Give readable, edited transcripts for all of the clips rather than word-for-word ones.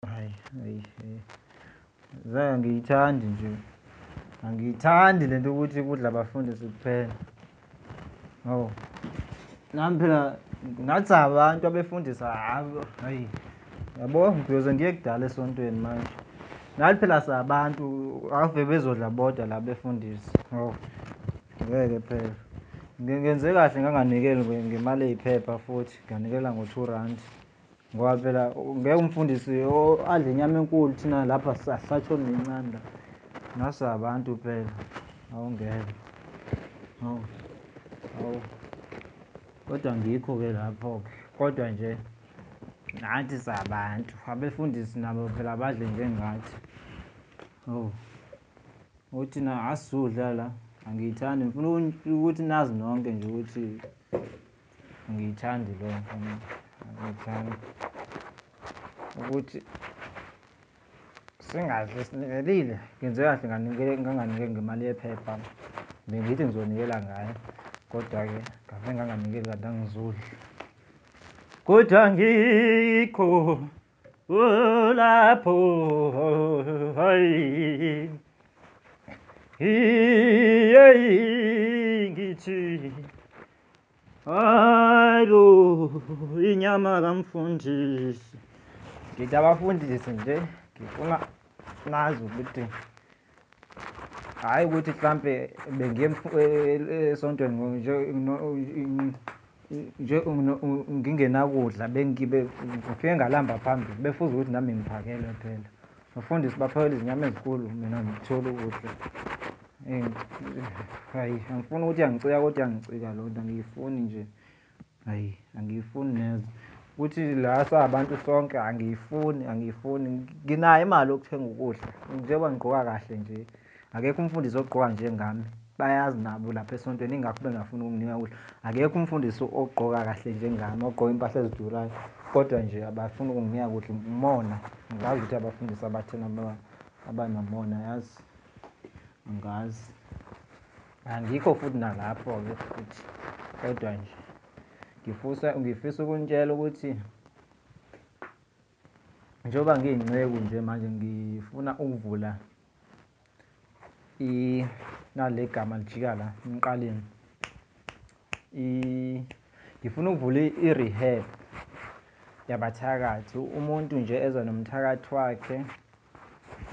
Hayi, hayi, hayi. Zange angiyithandi nje. Angiyithandi lento ukuthi kudla abafundisi kuphela. Hawu. Nami phela ngathi abantu abefundisa hayi. Yabo ngiyoze ngiye kudala esontweni manje. Nathi phela sabantu ave bezodla bodwa la befundisi. Hawu. Ngeke phela. Ngenze kahle nganganikeli ngemali eyiphepha futhi nganikela ngo-2 rand. Ngoba phela ngeke umfundisi adle inyama enkulu thina lapha satholi nencane la. Nasabantu phela. Awungeke. Hawu. Hawu. Kodwa ngikho-ke lapho-ke. Kodwa nje nathi sabantu. Abefundisi nabo phela badle njengathi. Hawu. Uthi na asizudla la. Angiyithandi. Ngifuna ukuthi nazi nonke nje ukuthi angiyithandi leyo nto. Angiyithandi. Ukuthi singadli sinikelile. Ngenze kahle nganganikeli ngemali yephepha. Bengithi ngizonikela ngayo. Kodwa-ke ngave nganganikeli kanti angizudla. Kodwa ngikho lapho hayi ngithi hayi inyama kamfundisi. Ngithi abafundisi nje ngifuna nazi ukuthi hhayi ukuthi mhlampe bengiye esontweni nje ngingenakudla bengibe ngifike ngalamba phambili befuze ukuthi nami ngiphakelwe phela. Bafundisi baphakela izinyama ezinkulu mina ngithola ukudla. Hayi angifuni ukuthi iyangicika kodwa iyangicika loo nto angiyifuni nje. Hayi angiyifuni neze. Ukuthi la sabantu sonke angiyifuni, angiyifuni. Nginayo imali yokuthenga ukudla njengoba ngigqoka kahle nje. Akekho umfundisi ogqoka njengami. Bayazi nabo lapha esontweni ingakho bengafuni ukunginika ukudla. Akekho umfundisi ogqoka kahle njengami, ogqoka impahla ezidurayo. Kodwa nje abafuni ukunginika ukudla, umona. Angazi ukuthi abafundisi abatheni abanomona yazi. Angazi. Angikho futhi nalapho-ke futhi. Kodwa nje ngifisa ukunitshela ukuthi njengoba ngiyinceku nje manje ngifuna ukuvula nale gama lijika la emqaleni. Ngifuna ukuvula i-rehab yabathakathi. Umuntu nje eza nomthakathi wakhe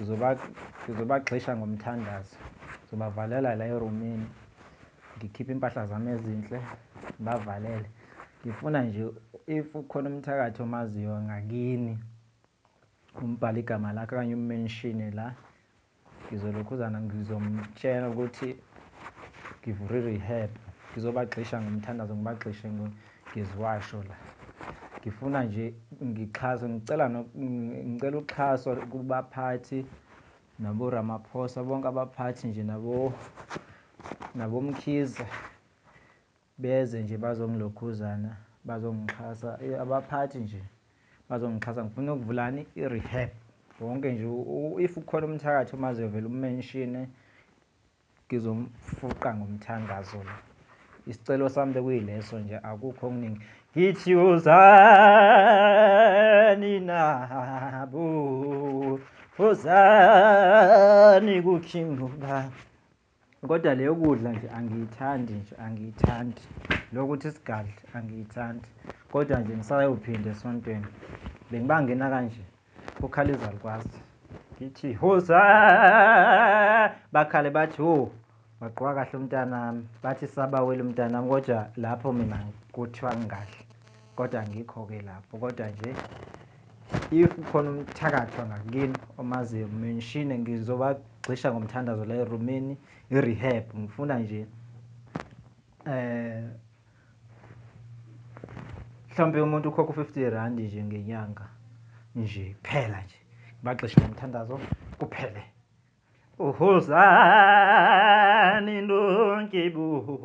ngizobagxisha ngomthandazo. Ngizobavalela la erumini. Ngikhiphe impahla zami ezinhle ngibavalele. Ngifuna nje if kukhona umthakathi omaziyo ngakini umbhale igama lakhe okanye ummenshine la. Ngizolokhuzana ngizomtshela ukuthi ngivule i-rehab. Ngizobagxisha ngomthandazo ngibagxishe ngeziwasho la. Ngifuna nje ngixhaswe, ngicela uxhaso kubaphathi nabo Ramaphosa bonke abaphathi nje nabo Mkhize beze nje bazongilokhuzana bazongixhasa. Abaphathi nje bazongixhasa. Ngifuna ukuvulani i-rehab wonke nje. If kukhona umthakathi omaziyo vele ummenshine ngizomfuqa ngomthandazo la. Isicelo sami bekuyileso nje, akukho okuningi. Ngithi wozani nabo, wozani kuKing Uba. Kodwa leyo kudla nje angiyithandi nje, angiyithandi. Lokuthi sigadle angiyithandi. Kodwa nje ngisayophinda esontweni. Bengibangena kanje kukhala izalukwazi. Ngithi hoza, bakhale bathi ho wagqoka kahle umntanami, bathi sabawela umntanami. Kodwa lapho mina kuthiwa ngingadli, kodwa ngikho-ke lapho. Kodwa nje if kukhona umthakathi wangakini omaziyo menshine, ngizobagxisha ngomthandazo la erumini i-rehab. Ngifuna nje mhlawumbe umuntu ukhokha u-50 rand nje ngenyanga nje kuphela nje, ngibagxishe ngomthandazo kuphele. Uhozani nonke bo.